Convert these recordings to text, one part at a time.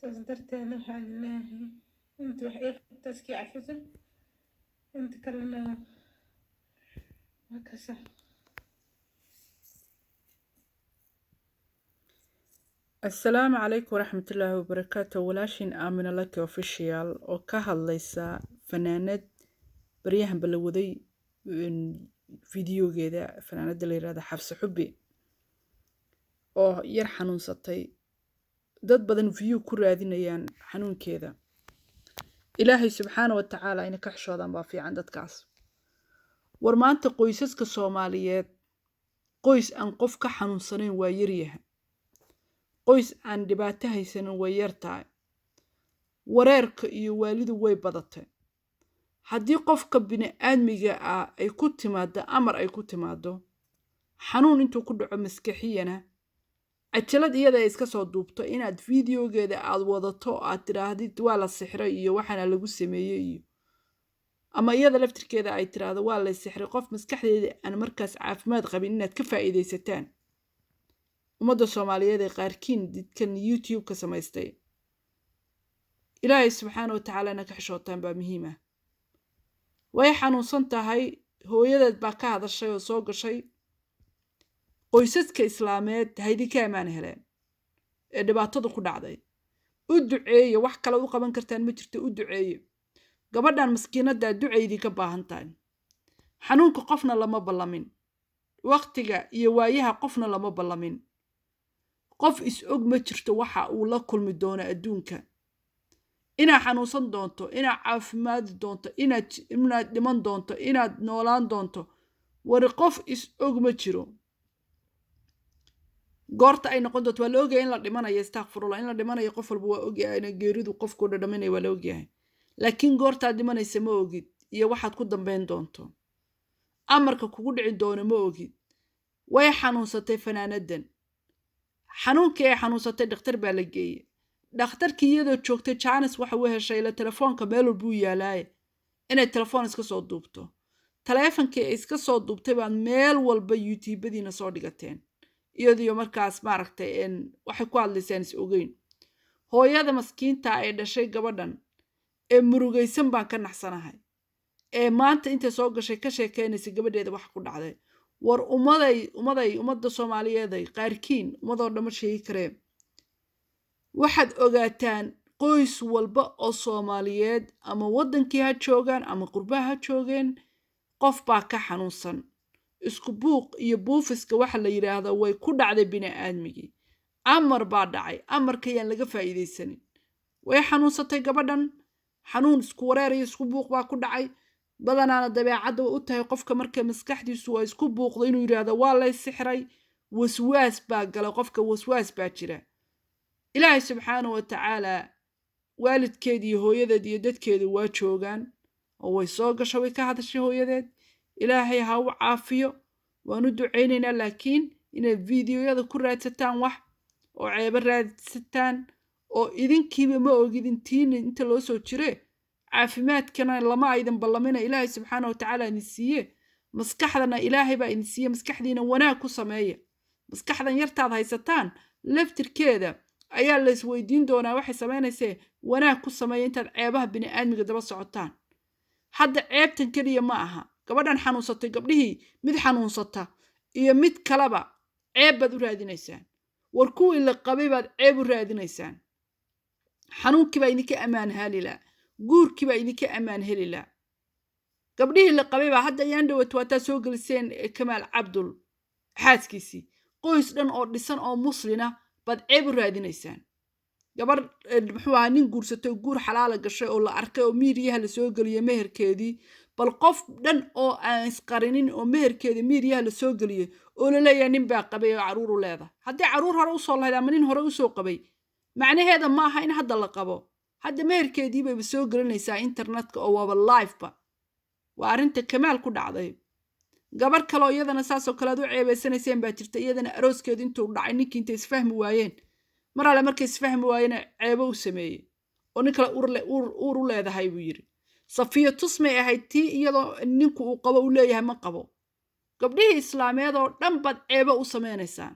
Saas darteeda waxaan leeyahay inta wax ii qabta iskii cafiso, inta kalena waa kasa. Asalaamu calaykum waraxmatullaahi wabarakaatu. Walaashin Aamina Laki Official oo ka hadlaysa fanaanad baryahan balawaday fideogeeda, fanaanada la yirahda Xabse Xubbi oo yar xanuunsatay, dad badan view ku raadinayaan xanuunkeeda. Ilaahay subxaana wa tacaala inay ka xishoodaan baa fiican dadkaas. War maanta qoysaska Soomaaliyeed qoys aan qof ka xanuunsanayn waa yaryahay, qoys aan dhibaato haysanin way yartahay, wareerka iyo waalidu way badatay. Haddii qofka bini-aadmiga ah ay ku timaado amar, ay ku timaado xanuun intuu ku dhaco maskaxiyana, cajalad iyada ay iska soo duubto, inaad fideogeeda aad wadato aad tidhaahdid waa la sixray iyo waxaana lagu sameeyey, iyo ama iyada laftirkeeda ay tiraahdo waa la sixray, qof maskaxdeeda aan markaas caafimaad qabin inaad ka faa'iidaysataan. Ummadda Soomaaliyeed ee qaarkiin didkan YouTube-ka samaystay, Ilaahay subxaana wa tacaala ina ka xishootaan baa muhiim ah. Way xanuunsan tahay, hooyadeed baa ka hadashay oo soo gashay. Qoysaska islaameed haydinka ammaan heleen ee dhibaatada ku dhacday, u duceeye. Wax kale u qaban kartaan ma jirto, u duceeye gabadhan maskiinaddaa, ducay idinka baahan tahay. Xanuunka qofna lama ballamin, waqtiga iyo waayaha qofna lama ballamin, qof is-og ma jirto waxa uu la kulmi doono adduunka. Inaad xanuunsan doonto, inaad caafimaadi doonto, inaad dhiman doonto, inaad noolaan doonto, wari qof is-og ma jiro. Goorta ay noqon doonto waa la ogyahay in la dhimanayo, istakfirullah, in la dhimanayo qof walba waa ogyahay, in geeridu qofku dhadhaminaya waa la ogyahay, laakiin goortaad dhimanaysa ma ogid iyo waxaad ku dambeyn doonto, amarka kugu dhici doono ma ogid. Way xanuunsatay fanaanadan, xanuunkii ay xanuunsatay dhakhtar baa la geeyey. Dhakhtarkii iyadoo joogtay janis waxa uu heshay ila telefoonka meel walbuu yaalaaye inay telefoon iska soo duubto. Taleefonkii ay iska soo duubtay baad meel walba youtubadiina soo dhigateen, iyadiyo markaas maaragtay waxay ku hadlaysaan is ogeyn. Hooyada maskiinta ay dhashay gabadhan ee murugaysan baan ka naxsanahay, ee maanta intay soo gashay ka sheekeynaysa gabadheeda wax ku dhacday. War ummaday, ummaday, ummadda Soomaaliyeeday qaarkiin, ummadoo dhan ma sheegi kareen, waxaad ogaataan qoys walba oo Soomaaliyeed, ama waddankii ha joogaan ama qurbaha ha joogeen, qof baa ka xanuunsan. Isku buuq iyo buufiska waxa la yidhaahdo way ku dhacday bini-aadmigii, amar baa dhacay, amarkayaan laga faa'iidaysanin. Way xanuunsatay gabadhan, xanuun isku wareer iyo isku buuq baa ku dhacay. Badanaana dabeecadda u tahay qofka marka maskaxdiisu waa isku buuqdo inuu yidhaahdo waa lay sixray, waswaas baa gala qofka, waswaas baa jira. Ilaahay subxaana wa tacaala waalidkeed iyo hooyadeed iyo dadkeedu waa joogaan oo way soo gasho, way ka hadashay hooyadeed. Ilaahay ha u caafiyo, waan u ducaynaynaa. Laakiin inaad fiidiyoyada ku raadsataan wax oo ceebo raadsataan oo idinkiiba ma ogid intiina inta loo soo jire, caafimaadkana lama aydan ballamina, Ilaahay subxaana wa tacaala idin siiye, maskaxdana Ilaahay baa idin siiye, maskaxdiina wanaag ku sameeya. Maskaxdan yartaad haysataan laftirkeeda ayaa la isweydiin doonaa waxay samaynaysee, wanaag ku sameeya intaad ceebaha bini'aadmiga daba socotaan. Hadda ceebtan keliya ma aha gabadhan xanuunsatay, gabdhihii mid xanuunsata iyo mid kaleba ceeb baad u raadinaysaan. War kuwii la qabay baad ceeb u raadinaysaan. Xanuunkii baa idinka ammaan helilaa, guurkii baa idinka ammaan helilaa. Gabdhihii la qabay baa hadda ayaan dhawat waataa soo geliseen Kamaal Cabdul xaaskiisii. Qoys dhan oo dhisan oo muslina baad ceeb u raadinaysaan. Gabar muxuu ahaa nin guursatay oo guur xalaala gashay oo la arkay oo miiriyaha lasoo geliyey meherkeedii, bal qof dhan oo aan isqarinin oo meherkeeda miiriyaha lasoo geliyey oo la leeyahay nin baa qabay oo carruur u leedahay. Haddii carruur hore usoo lahayd ama nin hore usoo qabay, macnaheeda ma aha in hadda la qabo. Hadda meherkeedii bayba soo gelinaysaa internetka oo waaba liveba. Waa arrinta Kamaal ku dhacday. Gabar kaleoo iyadana saasoo kale aad u ceebaysanayseen baa jirta, iyadana arooskeedu intuu dhacay ninkii intay isfahmi waayeen, mar alle markay isfahmi waayeen ceebo u sameeyey oo nin kale uur u leedahay buu yidhi. Safiya Tusmay ahayd tii iyadoo ninku uu qabo uu leeyahay ma qabo. Gabdhihii islaameed oo dhan baad ceebo u sameynaysaan.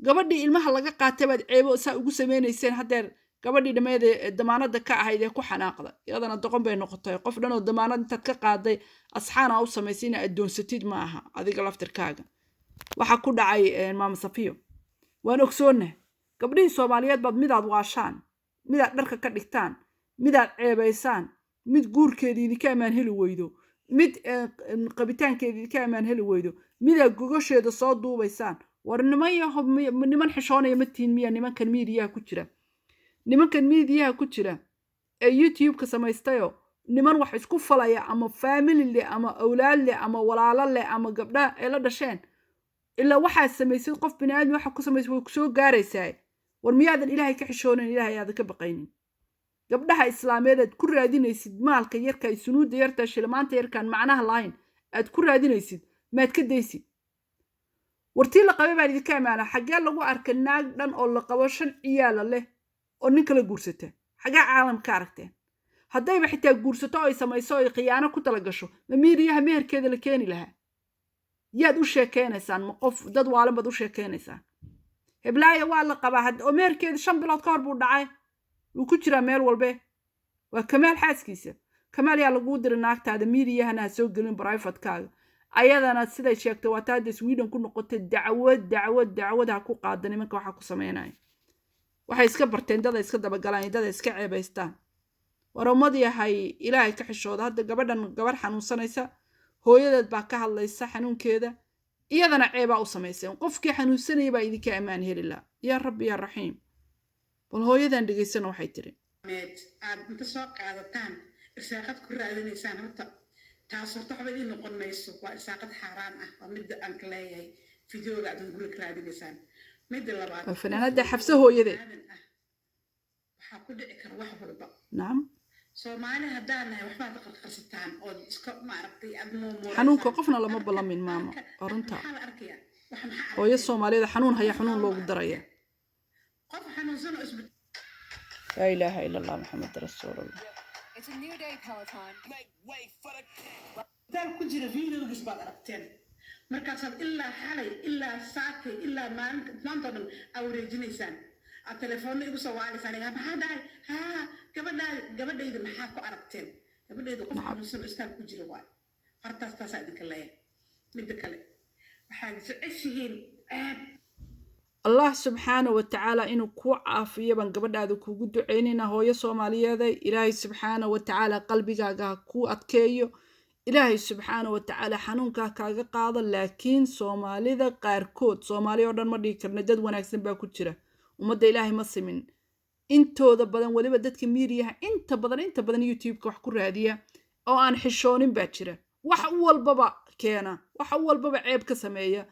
Gabadhii ilmaha laga qaatay baad ceebo saa ugu sameynayseen. Haddeer Gabadhii dhammeed ee damaanadda ka ahayd ee ku xanaaqda, iyadana doqon bay noqotay. Qof dhan oo damaanad intaad ka qaaday asxaana u samaysay ina addoonsatid ma aha. Adiga laftirkaaga waxaa ku dhacay Maama Safiyo waan ogsoonnahay. Gabdhihii Soomaaliyeed baad midaad waashaan, midaad dharka ka dhigtaan, midaad ceebaysaan, mid guurkeedii idinka ammaan heli weydo, mid qabitaankeedii idinka ammaan heli weydo, midaad gogosheeda soo duubaysaan. War niman yaho, niman xishoonaya ma tihin miya? Nimankan miidiyaha ku jira, nimankan miidiyaha ku jira ee YouTube-ka samaystayo, niman wax isku falaya ama family leh ama awlaad leh ama walaalo leh ama gabdha ay la dhasheen, ilaa waxaad samaysid qof bini aadmi waxa ku samaysid way kusoo gaaraysaa. War miyaadan Ilaahay ka xishoonayn, Ilaahay aadan ka baqaynin? Gabdhaha Islaameed aad ku raadinaysid maalka yarka, sunuudda yarta, shilimaanta yarkaan macnaha lahayn aad ku raadinaysid, maad ka daysid? Wartii la qabay baan idinka amaana. Xaggee lagu arkay naag dhan oo la qabo, shan ciyaala leh, oo nin kala guursata? Xaggee caalam ka aragteen? Haddayba xitaa guursato oo ay samayso oo ay khiyaano ku tala gasho, ma miiriyaha meherkeeda la keeni lahaa? Yaad u sheekeynaysaan? Ma qof dad waalan baad u sheekeynaysaan? Heblaaya waa la qabaa oo meherkeeda 5 bilood ka hor buu dhacay, wuu ku jiraa meel walbe, waa Kamaal xaaskiisa. Kamaal yaa laguu diray naagtaada miidiyahana ha soo gelin privatekaaga. Ayadana siday sheegtay waa taa hadda Sweden ku noqotay. Dacwad, dacwad, dacwad ha ku qaada nimanka waxaa ku sameynaya. Waxay iska barteen dada iska dabagalaan, dada iska ceebaystaan. War ummad yahay, Ilaahay ka xishooda. Hadda gabadhan gabarh xanuunsanaysa, hooyadeed baa ka hadlaysa xanuunkeeda, iyadana ceebaa u samayseen. Qofkii xanuunsanaya baa idinka ammaan heli laha. Yaa Rabbi yaa Raxiim, bal hooyadan dhegaysana waxay tiri. Aad inta soo qaadataan irsaaqad ku raadinaysaan, horta taas horta waxba idiin noqon mayso. Waa irsaaqad xaaraan ah, waa midda aan ka leeyahay fideoga aad guriga ka raadinaysaan. Midda labaad, waa fanaanada Xabse hooyadeed. Waxaa ku dhici kara wax walba. Nacam. Soomaali haddaan nahay, waxbaad qarqarsataan ood iska maaragtay aad muumuuraysaan. Xanuunka qofna lama ballamin, maamo, waa runta. Maxaa la arkayaa? Wax maxaa Hooyo Soomaaliyeed xanuun haya xanuun loogu daraya. Qof xanuunsan oo isbitaal Laa ilaaha ila Allah, Maxamed rasuulullah. It's a new day, Peloton. ku jira videogiis baad aragteen. Markaasaad ilaa xalay, ilaa saakay, ilaa maalinta maanta oo dhan aa wareejinaysaan, aad telefoonna igu soo waalaysaan. Yaa maxaa dhacay? Haa, gabadhaa, gabadhayda maxaa ku aragteen? Gabadhayda qof xanuunsan oo istaal ku jira waay. Hortaas taasaa idinka leeyahay. Midda kale, waxaad jeceshihiin ceeb. Allah subxaana wa tacaala inuu kuu caafiyo baan gabadhaada kuugu duceynaynaa, hooyo Soomaaliyeeday. Ilaahay subxaana wa tacaala qalbigaaga ha kuu adkeeyo. Ilaahay subxaana wa tacaala xanuunkaa kaaga qaado. Laakiin Soomaalida qaarkood, Soomaali oo dhan ma dhihi karna, dad wanaagsan baa ku jira. Ummadda Ilaahay ma simin intooda badan. Weliba dadka miidiyaha inta badan, inta badan YouTube-ka wax ku raadiya oo aan xishoonin baa jira. Wax walbaba keena, wax walbaba ceeb ka sameeya,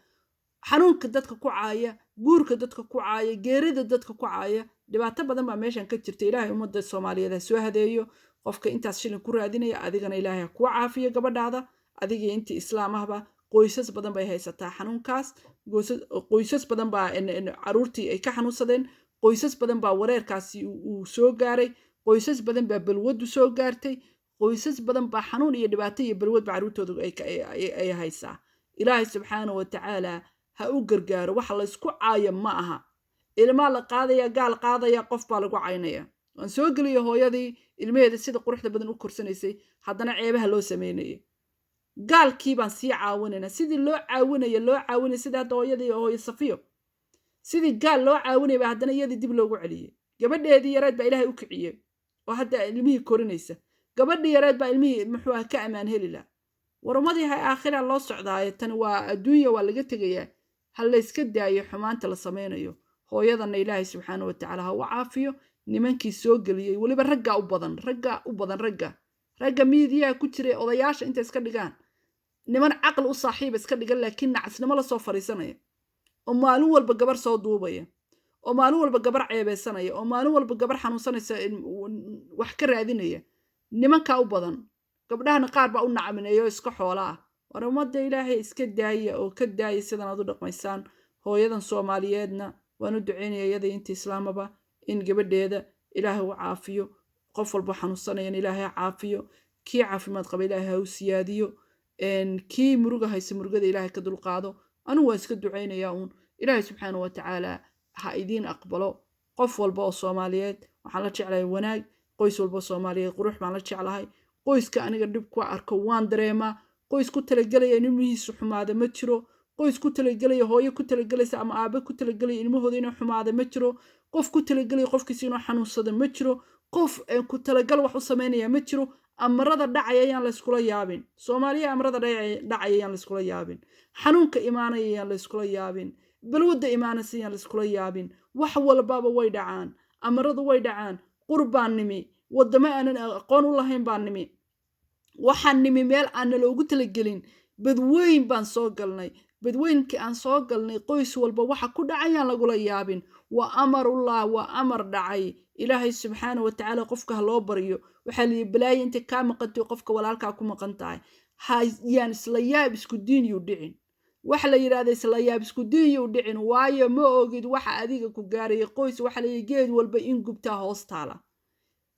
xanuunka dadka ku caaya, guurka dadka ku caaya, geerida dadka ku caaya. Dhibaato badan baa meeshan ka jirta. Ilaahay ummadda Soomaaliyeed ha soo hadeeyo. Qofka intaas shilin ku raadinaya, adigana Ilaahay ha kuu caafiyo gabadhaada, adiga intii Islaam ahba. Qoysas badan bay haysataa xanuunkaas. Qoysas badan baa caruurtii ay ka xanuunsadeen. Qoysas badan baa wareerkaasi uu soo gaaray. Qoysas badan baa balwaddu soo gaartay. Qoysas badan baa xanuun iyo dhibaato iyo balwadba caruurtoodu ay haysaa. Ilaahay subxaana wa tacaala ha u gargaaro. Waxa laysku caayo ma aha. Ilmaa la qaadaya, gaal qaadaya, qof baa lagu caynaya. Waan soo geliyay hooyadii ilmaheeda sida quruxda badan u korsanaysay, haddana ceebaha loo sameynayay. Gaalkii baan sii caawinaynaa. Sidii loo caawinaya, loo caawinaya, sida hadda hooyadii, hooyo Safiyo, sidii gaal loo caawinaya baa haddana iyadii dib loogu celiyey. Gabadheedii yareed baa Ilaahay u kiciyey oo hadda ilmihii korinaysa. Gabadhii yareed baa ilmihii muxuu ah ka ammaan heli laha. War ummadii hay, aakhira loo socdaayo, tani waa adduunya, waa laga tegayaa. Ha layska daayo xumaanta la sameynayo. Hooyadanna Ilaahay subxaana wa tacaala ha u caafiyo. Nimankii soo geliyey, weliba raggaa u badan, raggaa u badan, ragga miidiyaha ku jiray, odayaasha intay iska dhigaan niman caqli u saaxiiba iska dhigan, laakiin nacasnimo lasoo fadhiisanaya oo maalin walba gabar soo duubaya, oo maalin walba gabar ceebeysanaya, oo maalin walba gabar xanuunsanaysa wax ka raadinaya, nimankaa u badan. Gabdhahana qaar baa u nacmineeya oo iska xoola ah. War ummadda Ilaahay iska daaya oo ka daaya sidan aad u dhaqmaysaan. Hooyadan Soomaaliyeedna waan u duceynaya, iyada inta Islaamaba, in gabadheeda Ilaahay u caafiyo. Qof walba xanuunsanayana Ilaahay ha caafiyo. Kii caafimaad qaba Ilaahay ha u siyaadiyo. Kii muruga haysa murugada Ilaahay ka dulqaado. Anigu waan iska duceynayaa uun. Ilaahay subxaana wa tacaala ha idiin aqbalo. Qof walba oo Soomaaliyeed waxaan la jeclahay wanaag. Qoys walba oo Soomaaliyeed qurux baan la jeclahay. Qoyska aniga dhib ku arko waan dareemaa. Qoys ku talagelaya in ilmihiisu xumaada ma jiro. Qoys ku talagelaya, hooyo ku talagelaysa ama aabe ku talagelaya ilmahooda inuu xumaada ma jiro. Qof ku talagelaya qofkiisa inuu xanuunsado ma jiro. Qof ku talagal wax u samaynaya ma jiro. Amarada dhacaya ayaan layskula yaabin, Soomaaliya. Amarada dhacaya ayaan layskula yaabin. Xanuunka imaanaya ayaan layskula yaabin. Balwadda imaanaysa ayaan layskula yaabin. Wax walbaba way dhacaan, amaradu way dhacaan. Qur baan nimi, waddamo aanan aqoon u lahayn baan nimi. Waxaan nimi meel aan naloogu talagelin. Badweyn baan soo galnay. Badweynkii aan soo galnay, qoys walba waxa ku dhacayaan lagula yaabin. Waa amarullah, waa amar dhacay. Ilaahay subxaana wa tacaala qofka ha loo baryo. Waxaa layihi, balaayo intay kaa maqantay qofka walaalkaa ku maqan tahay, ha yaan isla yaab isku diin yuu dhicin. Waxa la yidhahda, isla yaab isku diin yuu dhicin, waayo ma ogid waxa adiga ku gaaraya. Qoys waxa layihi, geed walba in gubtaa hoos taala.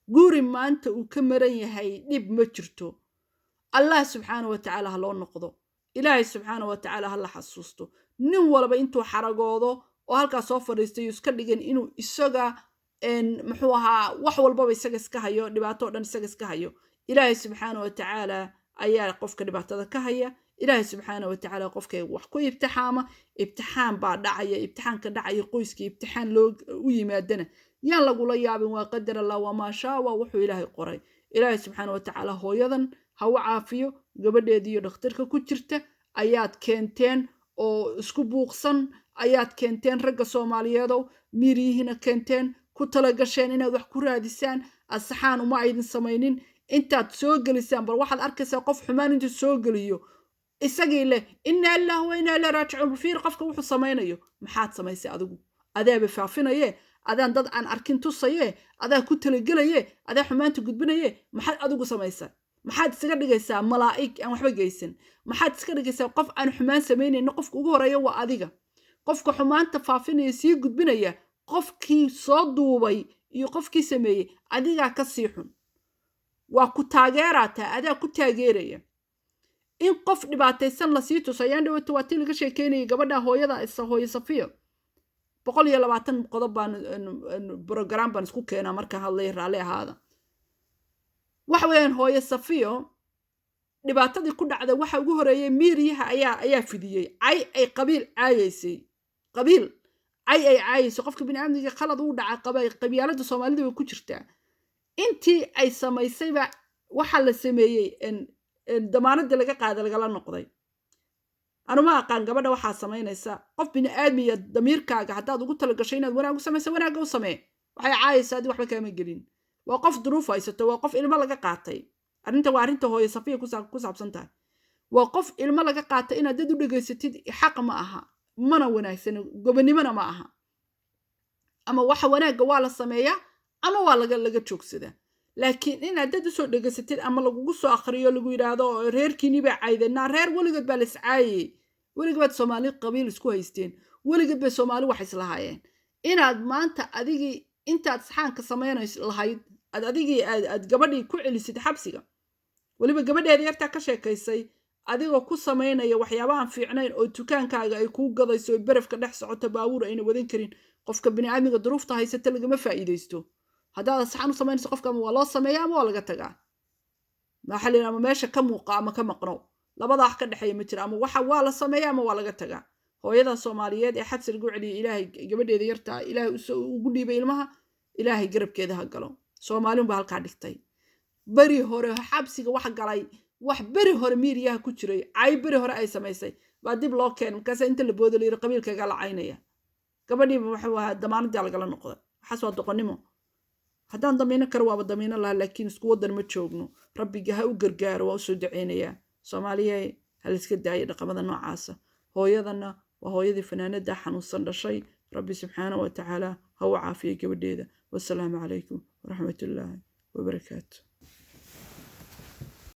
Guri maanta uu ka maran yahay dhib ma jirto. Allah subxaana wa tacaala ha loo noqdo. Ilaahay subxaana wa tacaala ha la xasuusto. Nin walba intuu xaragoodo oo halkaa soo fadhiistay iska dhigan inuu isaga, muxuu ahaa, wax walbaba isaga iska hayo, dhibaato o dhan isaga iska hayo. Ilaahay subxaana wa tacaala ayaa qofka dhibaatada ka haya. Ilaahay subxaana wa tacaala qofka wax ku ibtixaama. Ibtixaan baa dhacaya. Ibtixaanka dhacaya, qoyska ibtixaan loo u yimaadana yaan lagula yaabin. Waa qadar Allah, waa maashaa, waa wuxuu Ilaahay qoray. Ilaahay subxaana wa tacaala hooyadan ha u caafiyo gabadheediiyo dhakhtarka ku jirta. Ayaad keenteen oo isku buuqsan, ayaad keenteen ragga Soomaaliyeedow, miiriyihiina keenteen, ku talagasheen inaad wax ku raadisaan. Asaxaan uma aydin samaynin intaad soo gelisaan. Bal waxaad arkaysaa qof xumaan intuu soo geliyo isagii leh, "Innaa lillahi wa innaa ilaihi raajicuun." Fiir qofka wuxuu samaynayo. Maxaad samaysay adigu? Adaaba faafinaye, adaan dad aan arkin tusaye, adaa ku talagelaye, adaa xumaanta gudbinaye. Maxaad adigu samaysaa? Maxaad isaga dhigaysaa malaa'ig aan waxba geysan? Maxaad iska dhigaysaa qof aan xumaan samaynayno? Qofka ugu horeeya waa adiga. Qofka xumaanta faafinaya, sii gudbinaya, qofkii soo duubay iyo qofkii sameeyey, adigaa ka sii xun. Waa ku taageerataa, adaa ku taageeraya in qof dhibaataysan lasii tuso. Ayaan dhawata waa tii laga sheekeynayay gabadha hooyada, hooyo Safiya. 120 qodob baan, program baan isku keenaa markaan hadlay, raalli ahaada. Waxa weeyaan, hooyo Safiyo dhibaatadii ku dhacday waxa ugu horeeyay miiriyaha ayaa fidiyey cay ay qabiil caayeysay, qabiil cay ay caayeysay. Qofka biniaadmiga khalad uu dhaca, qabyaalada Soomaalida way ku jirtaa. Intii ay samaysayba waxaa la sameeyey damaanadii laga qaada, lagala noqday. Anuma aqaan gabadha waxaa samaynaysa. Qof bini aadmiya damiirkaaga haddaad ugu talagashay inaad wanaag u samaysa, wanaagga u samee. Waxay caayaysaa adi waxba kaama gelin. Waa qof duruuf haysato, waa qof ilmo laga qaatay. Arrinta waa arrinta hooyo Safiya ku saabsan tahay. Waa qof ilmo laga qaatay. Inaad dad u dhegaysatid xaq ma aha, mana wanaagsan, gobonimona ma aha. Ama waxa wanaagga waa la sameeyaa ama waa laga joogsadaa. Laakiin inaad dad usoo dhegaysatid ama lagugu soo akhriyo, lagu yidhaahdo reerkiinii baa caydeenaa. Reer weligood baa la iscaayayey, weligood baad Soomaali qabiil isku haysteen, weligood bay Soomaali wax islahaayeen. Inaad maanta adigii intaad saxaanka samaynays lahayd aad adigii aad gabadhii ku celisid xabsiga, weliba gabadheeda yartaa ka sheekaysay, adigoo ku samaynaya waxyaabahan fiicnayn oo dukaankaaga ay kuu gadayso oo berafka dhex socoto, baabuur ayna wadan karin. Qofka biniaadmiga duruufta haysata lagama faa'iidaysto. Haddaad saxan u samaynayso qofka, ama waa loo sameeya ama waa laga tagaa. Maxaa la yidhaha, ama meesha ka muuqa ama ka maqno, labada wax ka dhexeeya ma jira. Ama waxa waa la sameeya ama waa laga tagaa. Hooyada Soomaaliyeed ee xabsi lagu celiyay, Ilaahay gabadheeda yartaa Ilaahay ugu dhiibay ilmaha, Ilaahay garabkeeda ha galo. Soomaalin baa halkaa dhigtay. Beri hore xabsiga wax galay, wax beri hore miiriyaha ku jiray, cay beri hore ay samaysay baa dib loo keenay. Markaasa inta la boodo la yiri qabiilkaga la caynaya. Gabadhiiba wuxuu ahaa damaanadii lagala noqday. Waxaas waa doqonnimo. Haddaan damiino karo waaba damiino lahaa, laakiin isku waddan ma joogno. Rabbiga ha u gargaaro, waa usoo duceynayaa. Soomaaliya ha layska daayo dhaqamada noocaasa. Hooyadana waa hooyadii fanaanada xanuunsan dhashay. Rabbi subxaana wa tacaala ha u caafiyo gabadheeda. Wasalaamu calaykum waraxmatullaahi wabarakaatu.